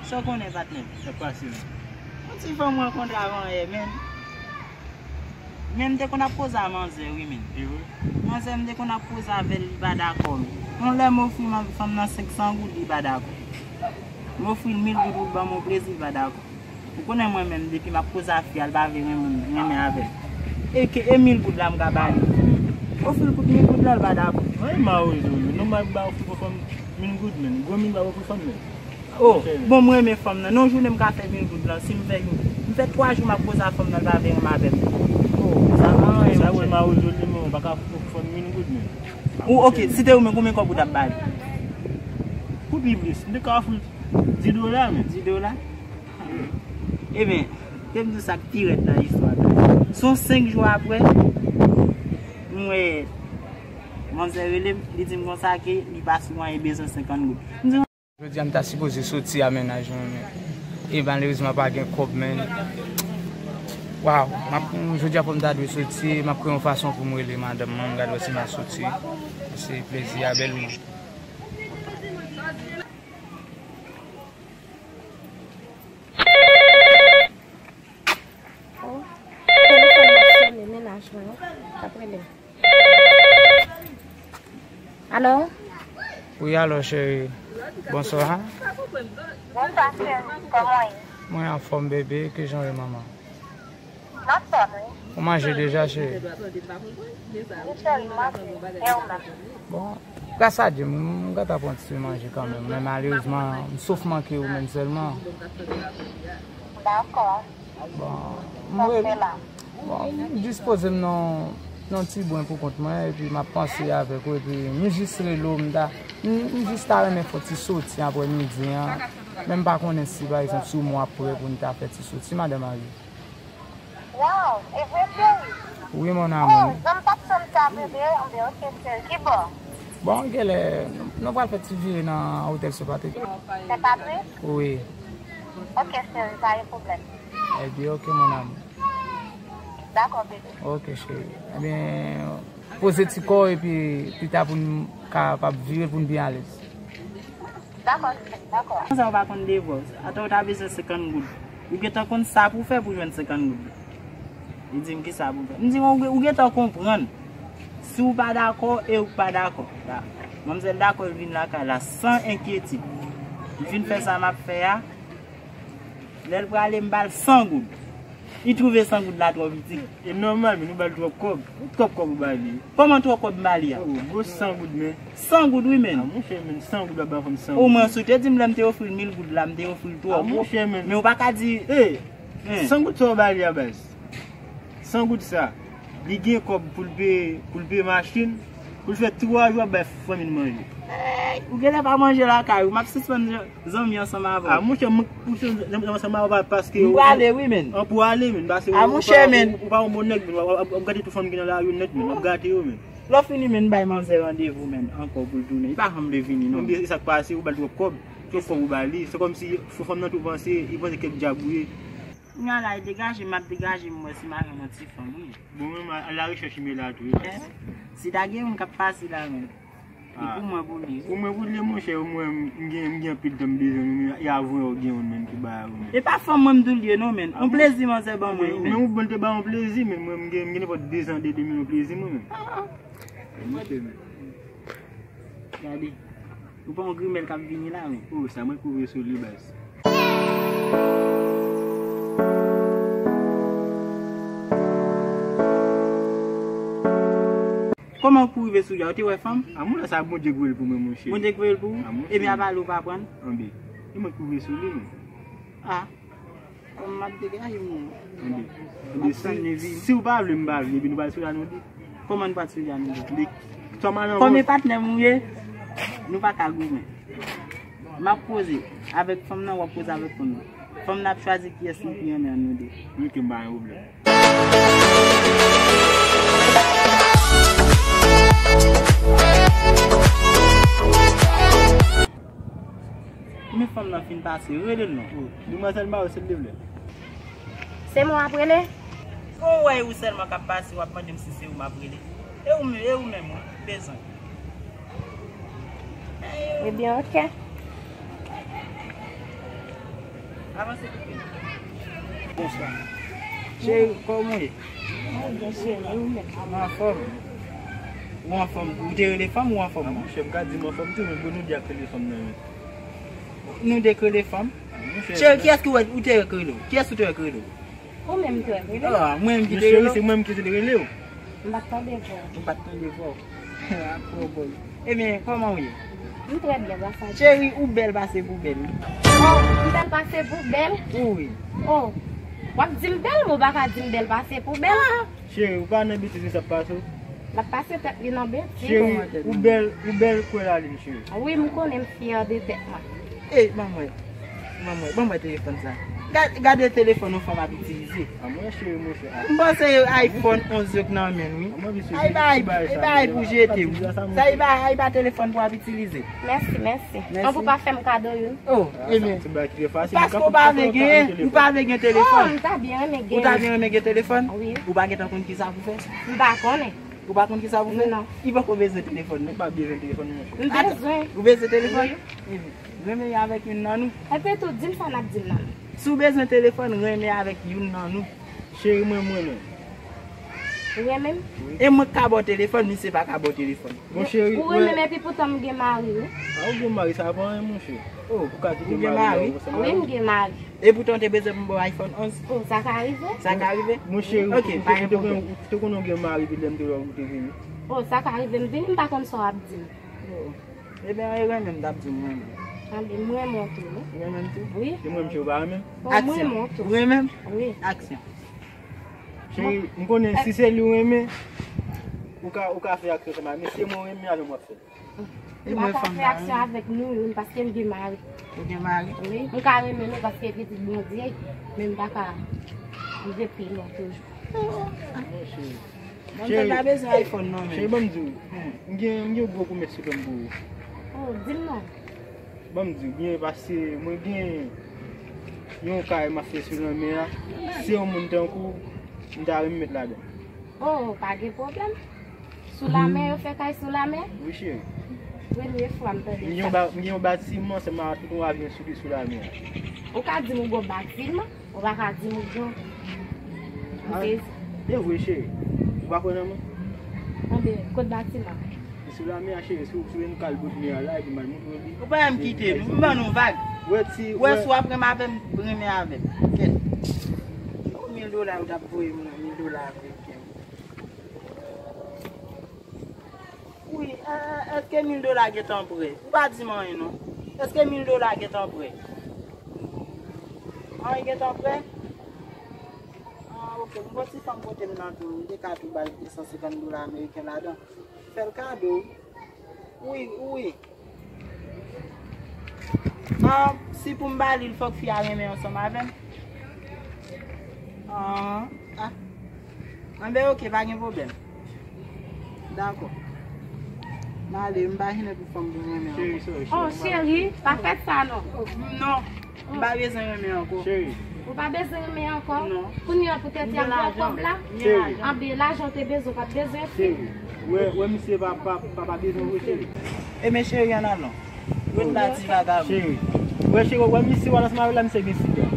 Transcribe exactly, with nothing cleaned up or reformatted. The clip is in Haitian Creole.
Sa w konnen, patnè? Sa k pase, menn? Yon ti fanm m rankontre avan yè, menn. Men m te konn ap koze a manzè, wi, menn. E vre? Manzè, m te konn ap koze avè l, li pa dakò, menn. Yon lè m ofri fanm nan senk san goud, li pa dakò. M ofri l mil goud pou l ban m yon plezi, li pa dakò. Ou konnen mwen menm, depi m ap koze a fi a, l pa vle renmen, renmen avè m. E ke, e mil goud la m ka ba li. Ofri l kout mil goud la, l pa dakò. Mwen, m a rezo yo. Non, m ap ba ofri pou fanm mil goud, menn. Gwo mil ba ofri fanm, menn. Oh, bon, m renmen fanm nan. Non, jounen m ka fè mil goud lan. Si m fè jou, m fè twa jou m ap koze a fanm nan, l pa vle renmen avè m. Oh, sa pa anyen, sa, monchè. Mwen, m a rezo li, men, ou pa ka ofri fanm mil goud, menn. Ou, ok, si te ou menm, konbyen kòb ou t ap ba li? Pou pi plis, m te ka ofri l dis dola, menn. Dis dola? Ebyen, te m di w sa k pi rèd nan istwa la. Se yon senk jou apre, m wè manzè rele m, li di m konsa ke li pa sou anyen, bezwen senkant goud. M di, jodi a m ta sipoze soti a mennaj mwen, men, e malerezman pa gen kòb, men. Waw, m ap, jodi a fò m ta dwe soti, m ap kwè yon fason pou m rele madanm mwen, m gade wè si m a soti. Se plezi a bèl mwen. Oh, telefòn nan sonnen, mennaj mwen, wi, k ap rele m. Alo? Wi, alo, cheri. Bonswa. Bonswa, cheri. Kòman w ye? Mwen anfòm, bebe. Kijan w ye, manman? M anfòm, wi. Ou manje deja, cheri? Wi, cheri, m manje. E ou menm? Bon, gras a Dye, m, m gentan pran ti manje kanmenm, men malerezman, m sof manke ou menm sèlman. Dakò. Bon, m rele. Bon, m dispoze m nan, nan ti bwen pou kont mwen, epi m ap panse avèk ou, epi m jis rele w, m ta, m, m jis ta renmen fè ti soti aprè midi an, men m pa konnen si, pa egzanp, si w mwen ap prè pou n ta fè ti soti, madan Marie. Waw, e vre, cheri? Wi, mon amour. Oh, jan m t ap tann sa, bebe. Anben, ok, cheri. Ki bò? Bon, genlè, nou, nou pral fè ti vire nan otèl Sen Patrik. Sen Patrik? Wi. Ok, cheri, pa gen pwoblèm. Ebyen, ok, mon amour. Dakò, bebe. Ok, cheri. Ebyen, poze ti kò w epi pita pou n kapab vire pou n byen alèz. Dakò, cheri, dakò. Konsa ou pa konn devwa w. Atò ou ta bezwen senkant goud. Ou gentan konn sa pou w fè pou jwenn senkant goud. Li di m ki sa pou w fè. M di, ou, ou gentan konprann. Si w pa dakò, e ou k pa dakò. La, manmzèl dakò, l vin lakay la san enkyetid. Li vin fè sa m ap fè a. Lè l prale, m ba l san goud. Li twouve san goud la twò piti. E nòmal, men nou ba l twòp kòb. Twòp kòb ou ba li. Kòman twòp kòb m ba li a? Oh, gwo san goud, men. San goud, wi, men. A, monchè, men, san goud w ap ba yon fanm san goud. Omwen, si w te di m lè m te ofri l mil goud la, m te ofri l twò gwo. A, monchè, men. Men ou pa ka di, eh, san goud sa w ba li a, baz. San goud sa, li gen kòb pou l peye, pou l peye machin, pou l fè twa jou ap bay fanmi l manje. Ey, ou genlè pa manje lakay ou, m ap sispann zanmi ansanm avè w. A, monchè, m pou zanmi ansanm avè w, paske m prale, wi, men. An pou ale, men, paske ou pa, ou pa yon bon nèg, men, w ap, w ap gate tout fanm ki nan lari yo nèt, men, w ap gate yo, men. Lè w fini, men, bay manzè randevou, men, ankò pou l tounen. Li pa janm vle vini, non. Ebyen, e sa k pase, ou ba l twòp kòb, twòp kòb ou ba li. Se kòmsi fò fanm nan tou panse, li panse kèk dyab ou ye. Kounye a la, e degaje m ap degaje m wè si m a jwenn yon ti fanm, wi. Bon, mwen, m a, a la rechèch, m ye la tou, wi, baz. Si ta gen youn k ap pase la, menm. E pou mwen pou li, wi. Pou mwen pou li, monchè, mwen, m gen, m gen anpil tan m bezwen, men, e avanyè w gen youn, menm, ki ba ou, menm. E pa fanm mwen m di w l ye, non, menm. Yon plezi manzè ban mwen, wi, menm. Men ou bon te ba yon plezi, menm. Mwen, m gen, m gen nenpòt de zan de, de milyon plezi, mwen, menm. Monchè, menm. Gade. Ou pa yon grimèl k ap vini la, men. Oh, sa mwen kouri sou li, baz. Kòman ou rive sou li a? Ou te wè fanm? A, mwen, sa Bondye voye l pou mwen, monchè. Bondye voye l pou ou? A, monchè. Ebyen, apa li ou pa pran l? Anben, e mwen ki rive sou li, men. A. Kòm m ap degaje m, m ap tann li vini. Si w pa vle, m pa vle, epi nou pral sou la nou de. Kòman nou pral sou la nou de? Kòm e patnè m ou ye, nou pa ka goumen. M ap koze avèk fanm nan, w ap koze avèk fanm nan. Fanm nan ap chwazi kiyès li pi renmen nan nou de. Wi, ke m pa gen pwoblèm. Men fanm nan fin pase, rele l non. Oh, demwazèl Mayo, silvouplè. Se mwen w ap rele? Bon, w wè ou sèlman k ap pase, w ap mande m si se ou m ap rele. E ou menm, e ou menm, wi, m bezwen. Ebyen, ok. Avanse pitit. Bonswa. Cheri, kòman w ye? Mwen byen, cheri, ou menm? Mwen anfòm. Ou anfòm? Ou te rele fanm ou anfòm? A, monchè, m ka di m anfòm tou, men bon, nou de ap rele fanm nan, men. Nou de k rele fanm? Monchè, cheri, kiyès ki wè ou te rele? Kiyès ou te rele? Ou menm ki rele? Ah, mwen menm ki te rele? Cheri, se mwen menm ki te rele w. M pa t tande vwa w. M pa t tande vwa w. Ah, bon, bon. Ebyen, kòman w ye? M trè byen, grasa Dye. Cheri, ou bèl pase poubèl, wi. Oh, m bèl pase poubèl? Wi. Oh, w ap di m bèl, men w pa ka di m bèl pase poubèl. Ah, cheri, ou pa nan betiz, sa ap pase w? L ap pase tèt li nan betiz. Cheri, ou bèl, ou bèl kwè lalin, cheri. Wi, m konnen m fyè de tèt mwen. Ey, ban mwen. Ban mwen, ban mwen telefòn sa. Gad, gade telefòn yon fanm ap itilize. A mwen, cheri, mwen fè a. M panse iPhone onz yo k nan men l, wi. A mwen, mesye, ay, bay, bay, bay pou jete, wi. Sa, e pa, e pa telefòn pou ap itilize. Mèsi, mèsi. Mèsi. An pou pa fè m kado youn. Oh, ah, ebyen. Sa, se bagay ki trè fasil. Paske ou pa vle genyen, ou pa vle gen telefòn. Oh, m ta byen renmen genyen. Ou ta byen renmen gen telefòn? Wi. Ou pa gentan konn ki sa pou fè? M pa konnen. Ou pa konn ki sa pou fè? Non. Li poko bezwen telefòn, non. Ou pa bezwen telefòn, monchè. M bezwen. Ou bezwen telefòn? Wi. Ebyen, renmen avèk youn nan nou. Epi tou, di m sa n ap di m nan nou. Si w bezwen telefòn, renmen avèk youn nan nou. Cheri, mwen, mwen, non. Ou renmen m? Wi. E mwen k ka ba w telefòn, misye pa ka ba w telefòn. Bon, cheri, ou renmen m, epi poutan m gen mari, wi. A, ou gen mari, sa pa anyen, monchè. Oh, ou ka kite mari a ou ansanm avè m? Wi, m gen mari. E poutan w te bezwen pou m ba w iPhone onz? Oh, sa ka rive. Sa ka rive? Monchè, ou te konnen w gen mari depi lè m te wè w te vini? Oh, sa ka rive, m vini, m pa konn sa w ap di m. Oh. Ebyen, e renmen m t ap di w mwen menm. Anben, m renmen w tou, wi. Ou renmen m tou? Wi. Se mwen, monchè, ou pa renmen m? Oh, m renmen w tou. Ou renmen m? Wi. Aksyon. Cheri, m konnen si se li w renmen, ou ka, ou ka fè aksyon ansanm avè m, men se mwen w renmen avè m w ap fè. M pa ka fè aksyon avèk nou youn paske m gen mari. Ou gen mari? Wi, m ka renmen nou paske pitit Bondye, men m pa ka rive pi lwen toujou. Mwen pa bezwen iPhone non, men. Cheri, ban m di w, m gen, m gen gwo pwomès ki fè m pou ou. Oh, di m non. Ban m di w, byen, paske mwen gen yon kay m ap fè sou lanmè a. Se yon moun tankou w, m ta renmen met ladan. Oh, pa gen pwoblèm. Sou lamè, yo fè kay sou lamè? Wi, cheri. Premye fwa m tande sa. M gen yon ba-, m gen yon batiman, se ma tout yon avyon sou li sou lamè a. Ou ka di m ou gon batiman, ou pa ka di m ou gon. Ah, se vre, cheri. Ou pa kwè nan mwen? Anben, kot batiman? Li sou lamè a, cheri. Si w, si w vle nou ka al bò dlo a la, epi m al montre w li. Ou pa janm kite m, m ban nou vag. Wè, si w ap renmen avè m, renmen avè m. Kèt. Yon mil dola yo t ap voye m nan, mil dola ameriken. Wi, e, èske mil dola gentan prè? Ou pa di m anyen non. Èske mil dola gentan prè? Anyen gentan prè? Ah, ok, m gon ti fanm kote m nan tou, m te ka tou ba l de san senkant dola ameriken ladan. Fè l kado. Wi, wi. Ah, si pou m ba li l, fòk fi a renmen ansanm avè m. Ah, ah. Anben, ok, pa gen pwoblèm. Dakò. M ale, m pa jene pou fanm pou renmen ankò. Oh, cheri, pa fè sa non. Non, m pa bezwen renmen ankò. Cheri. Ou pa bezwen renmen ankò? Non. Kounye a poutèt y ap ba w kòb la? Cheri. Anben, lajan w te bezwen, w pa t bezwen fi. Cheri. Wè, wè, misye pa, pa, pa, pa bezwen vre, cheri. Ebyen, cheri, ann al non. Ret la, ti vagabon. Cheri. Wè, cheri, wè, misye w al ansanm avè l la, misye gen sida.